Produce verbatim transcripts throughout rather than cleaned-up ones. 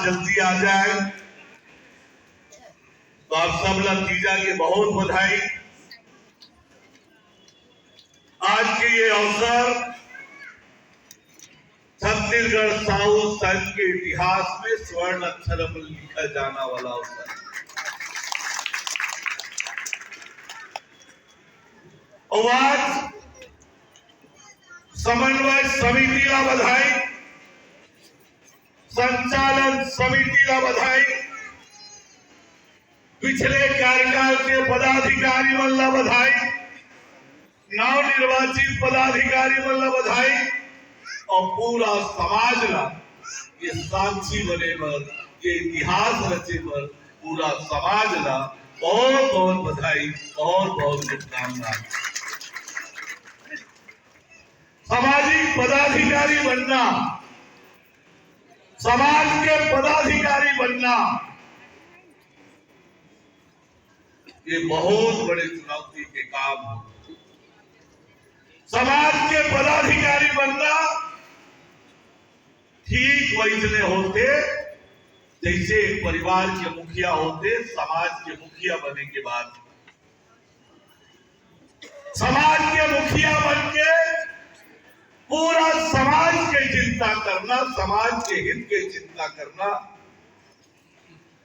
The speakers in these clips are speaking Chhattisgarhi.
जल्दी आ जाए। तो आप सब ला तीजा के बहुत बधाई। आज के ये अवसर छत्तीसगढ़ साहू संघ के इतिहास में स्वर्ण अक्षर में लिखा जाने वाला अवसर। और आज समन्वय समिति ला बधाई, संचालन समिति ला बधाई, पिछले कार्यकाल के पदाधिकारी मन ला बधाई, नवनिर्वाचित पदाधिकारी मन ला बधाई और पूरा समाज ला ये साक्षी बने बर, ये इतिहास रचे बर पूरा समाज ला बहुत बहुत बधाई, बहुत बहुत शुभकामना। सामाजिक पदाधिकारी बनना, समाज के पदाधिकारी बनना, ये बहुत बड़े चुनौती के काम हो। समाज के पदाधिकारी बनना ठीक वैसने होथे, जैसे एक परिवार के मुखिया होथे, समाज के मुखिया बने के बाद समाज के मुखिया बन के पूरा समाज के चिंता करना, समाज के हित के चिंता करना,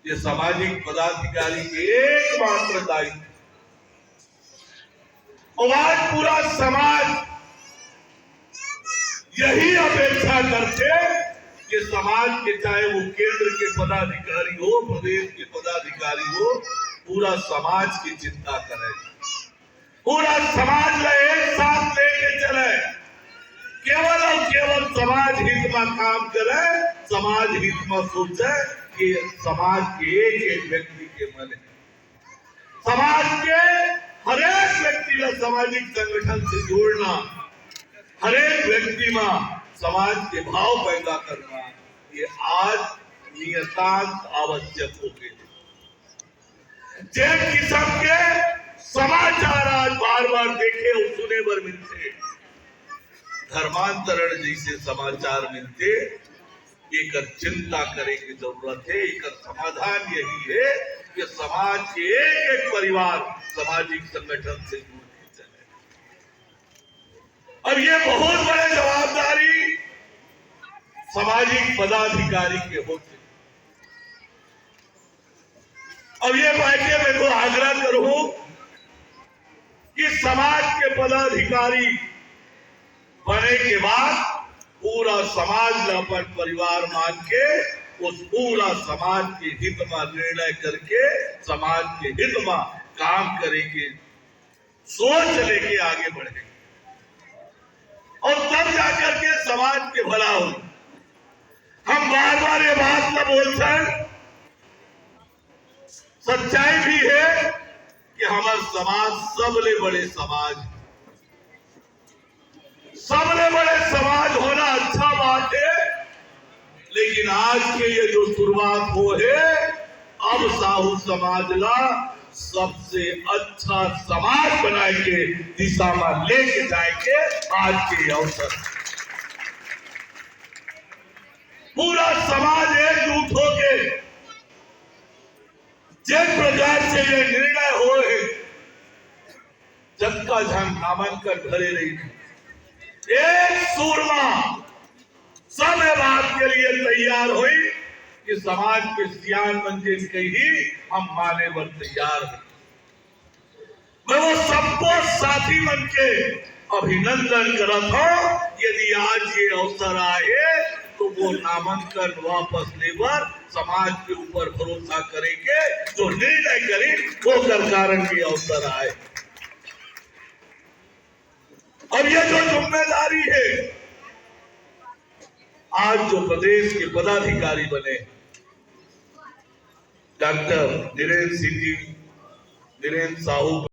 ये सामाजिक पदाधिकारी के एकमात्र दायित्व। और आज पूरा समाज यही अपेक्षा करथे कि समाज के, चाहे वो केंद्र के पदाधिकारी हो, प्रदेश के पदाधिकारी हो, पूरा समाज की चिंता करे, पूरा समाज ला एक साथ लेके चले, केवल और केवल समाज हित में काम करे, समाज हित में सोचे कि समाज के एक एक व्यक्ति के मन, समाज के हर एक व्यक्ति ला सामाजिक संगठन से जोड़ना, हर एक व्यक्ति में समाज के भाव पैदा करना, ये आज नियतांत आवश्यक हो गए। जेन किसम के समाचार आज बार-बार देखे अउ सुने बर मिलथे, धर्मांतरण जैसे समाचार मिलथे, एकर चिंता करे के जरूरत हे। एकर समाधान यही हे कि समाज के एक-एक परिवार सामाजिक संगठन से जुड़ के चले। अब ये बहुत बड़े जवाबदारी सामाजिक पदाधिकारी के होथे। अब ये बात मैं तो आग्रह करूं कि समाज के पदाधिकारी बने के बाद पूरा समाज ला अपन परिवार मान के उस पूरा समाज के हित में निर्णय करके समाज के हित में काम करे के सोच लेके आगे बढ़े और तब जाकर के समाज के भला हो। हम बार बार ये बात ना बोलते हैं, सच्चाई भी है कि हमारा समाज सबले बड़े समाज, सबले बड़े समाज होना अच्छा बात है, लेकिन आज के ये जो शुरुआत हो है, अब साहू समाज ला सबसे अच्छा समाज बनाए के दिशा में लेके जाए के आज के ये अवसर। पूरा समाज एकजुट होके जिस प्रकार से ये निर्णय हो है, जतका झन नामांकन भरे रही, एक सुर में सब ये बात के लिए तैयार होई कि समाज के सियान मन जिन कही हम माने बर तैयार हैं। मैं वो सबको साथी मन के अभिनंदन करत हूँ। यदि आज ये अवसर आए तो वो नामांकन वापस लेबर समाज के ऊपर भरोसा करेंगे, जो निर्णय करें वो कर कारण के अवसर आए। अब ये जो जिम्मेदारी है, आज जो प्रदेश के पदाधिकारी बने डॉक्टर वीरेंद्र सिंह जी, वीरेंद्र साहू,